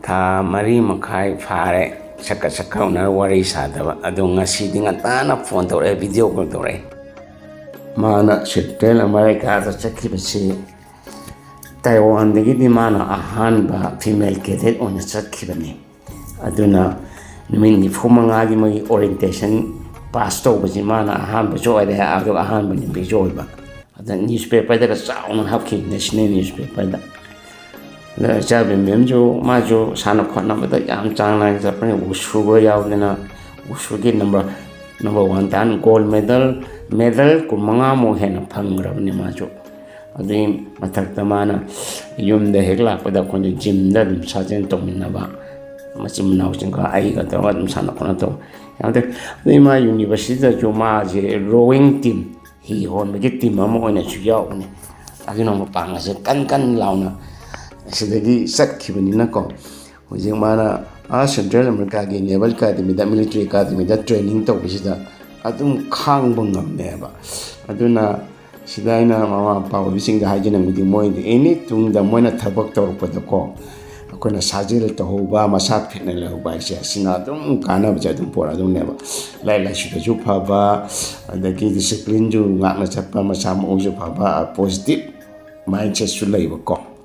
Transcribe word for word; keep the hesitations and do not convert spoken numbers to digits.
ꯊꯥ ꯃꯔꯤ ꯃꯈꯥꯏ ꯐꯥꯔꯦ ꯁꯛꯀ ꯁꯛꯀ ꯎꯅꯔ ꯋꯥꯔꯤ ꯁꯥꯗꯕ꯫ ꯑꯗꯣ ꯉꯁꯤꯗꯤ ꯉꯟꯇꯥꯅ ꯐꯣꯟ ꯇꯧꯔꯛꯑꯦ, ꯚꯤꯗꯤꯑꯣ ꯀꯣꯜ ꯇꯧꯔꯛꯑꯦ꯫ ꯃꯥꯅ ꯁꯦꯟꯇ꯭ꯔꯦꯜ ꯑꯃꯦꯔꯤꯀꯥꯗ ꯆꯠꯈꯤꯕꯁꯤ ꯇꯥꯏꯋꯥꯟꯗꯒꯤꯗꯤ ꯃꯥꯅ ꯑꯍꯥꯟꯕ ꯐꯤꯃꯦꯜ ꯀꯦꯗꯦꯠ ꯑꯣꯏꯅ ꯆꯠꯈꯤꯕꯅꯤ꯫ ꯑꯗꯨꯅ ꯅꯨꯃꯤꯠ ꯅꯤꯐꯨ ꯃꯉꯥꯒꯤ ꯃꯣꯏꯒꯤ ꯑꯣꯔꯤꯌꯦꯟꯇꯦꯁꯟ ꯄꯥꯁ ꯇꯧꯕꯁꯤ ꯃꯥꯅ ꯑꯍꯥꯟꯕꯁꯨ ꯑꯣꯏꯔꯦ, ꯑꯗꯨꯒ ꯑꯍꯥꯟꯕ ꯅꯨꯄꯤꯁꯨ ꯑꯣꯏꯕ꯫ ꯑꯗ ꯅ꯭ꯌꯨꯁꯄꯦꯄꯔꯗꯒ ꯆꯥꯎꯅ ꯍꯥꯞꯈꯤ, ꯅꯦꯁꯅꯦꯜ ꯅ꯭ꯌꯨꯁꯄꯦꯄꯔꯗ꯫ ꯑꯗ ꯏꯆꯥꯕꯤ ꯃꯦꯝꯁꯨ, ꯃꯥꯁꯨ ꯁꯥꯟꯅ ꯈꯣꯠꯅꯕꯗ ꯌꯥꯝ ꯆꯥꯡ ꯅꯥꯏꯅ ꯆꯠꯄꯅꯤ꯫ ꯋꯨꯁꯨꯒ ꯌꯥꯎꯗꯅ ꯋꯨꯁꯨꯒꯤ ꯅꯝꯕꯔ, ꯅꯝꯕꯔ ꯋꯥꯟ ꯇꯥꯟ ꯒꯣꯜ ꯃꯦꯗꯜ, ꯃꯦꯗꯜ ꯀꯨꯟꯃꯉꯥꯃꯨꯛ ꯍꯦꯟꯅ ꯐꯪꯈ꯭ꯔꯕꯅꯤ ꯃꯥꯁꯨ꯫ ꯑꯗꯨꯒꯤ ꯃꯊꯛꯇ ꯃꯥꯅ ꯌꯨꯝꯗ ꯍꯦꯛ ꯂꯥꯛꯄꯗ ꯑꯩꯈꯣꯏꯅ ꯖꯤꯝꯗ ꯑꯗꯨꯝ ꯁꯥꯖꯦꯜ ꯇꯧꯃꯤꯟꯅꯕ, ꯃꯆꯤꯟ ꯃꯅꯥꯎꯁꯤꯡꯒ ꯑꯩꯒ ꯇꯧꯔꯒ ꯑꯗꯨꯝ ꯁꯥꯟꯅ ꯈꯣꯠꯅ ꯇꯧ ꯌꯥꯗꯦ꯫ ꯑꯗꯩ ꯃꯥ ꯌꯨꯅꯤꯚꯔꯁꯤꯇꯤꯗꯁꯨ ꯃꯥꯁꯦ ꯔꯣꯋꯤꯡ ꯇꯤꯝ, ꯍꯤ ꯍꯣꯟꯕꯒꯤ ꯇꯤꯝ ꯑꯃ ꯑꯣꯏꯅꯁꯨ ꯌꯥꯎꯕꯅꯤ꯫ ꯑꯗꯨꯅ ꯃꯄꯥꯡꯒꯜꯁꯦ ꯀꯟ ꯀꯟ ꯂꯥꯎꯅ ꯁꯤꯗꯒꯤ ꯆꯠꯈꯤꯕꯅꯤꯅꯀꯣ꯫ ꯍꯧꯖꯤꯛ ꯃꯥꯅ ꯑꯥ ꯁꯦꯟꯇ꯭ꯔꯦꯜ ꯑꯃꯦꯔꯤꯀꯥꯒꯤ ꯅꯦꯚꯜ ꯑꯦꯀꯥꯗꯃꯤꯗ, ꯃꯤꯂꯤꯇꯔꯤ ꯑꯦꯀꯥꯗꯃꯤꯗ ꯇ꯭ꯔꯦꯅꯤꯡ ꯇꯧꯕꯁꯤꯗ ꯑꯗꯨꯝ ꯈꯥꯡꯕ ꯉꯝꯃꯦꯕ꯫ ꯑꯗꯨꯅ ꯁꯤꯗ ꯑꯩꯅ ꯃꯃꯥ ꯃꯄꯥ ꯑꯣꯏꯕꯁꯤꯡꯗ ꯍꯥꯏꯖꯅꯤꯡꯕꯗꯤ, ꯃꯣꯏꯗꯤ ꯑꯦꯅꯤ ꯇꯨꯡꯗ ꯃꯣꯏꯅ ꯊꯕꯛ ꯇꯧꯔꯛꯄꯗꯀꯣ, ꯑꯩꯈꯣꯏꯅ ꯁꯥꯖꯦꯜ ꯇꯧꯍꯧꯕ, ꯃꯁꯥ ꯐꯤꯠꯅ ꯂꯩꯍꯧꯕ ꯍꯥꯏꯁꯦ, ꯑꯁꯤꯅ ꯑꯗꯨꯝ ꯀꯥꯟꯅꯕꯁꯦ ꯑꯗꯨꯝ ꯄꯨꯔꯛꯑꯗꯧꯅꯦꯕ꯫ ꯂꯥꯏꯔꯤꯛ ꯂꯥꯏꯁꯨꯗꯁꯨ ꯐꯕ, ꯑꯗꯒꯤ ꯗꯤꯁꯤꯄ꯭ꯂꯤꯟꯁꯨ ꯉꯥꯛꯅ ꯆꯠꯄ, ꯃꯁꯥ ꯃꯎꯁꯨ ꯐꯕ, ꯄꯣꯖꯤꯇꯤꯚ ꯃꯥꯏꯟꯁꯦꯠꯁꯨ ꯂꯩꯕꯀꯣ꯫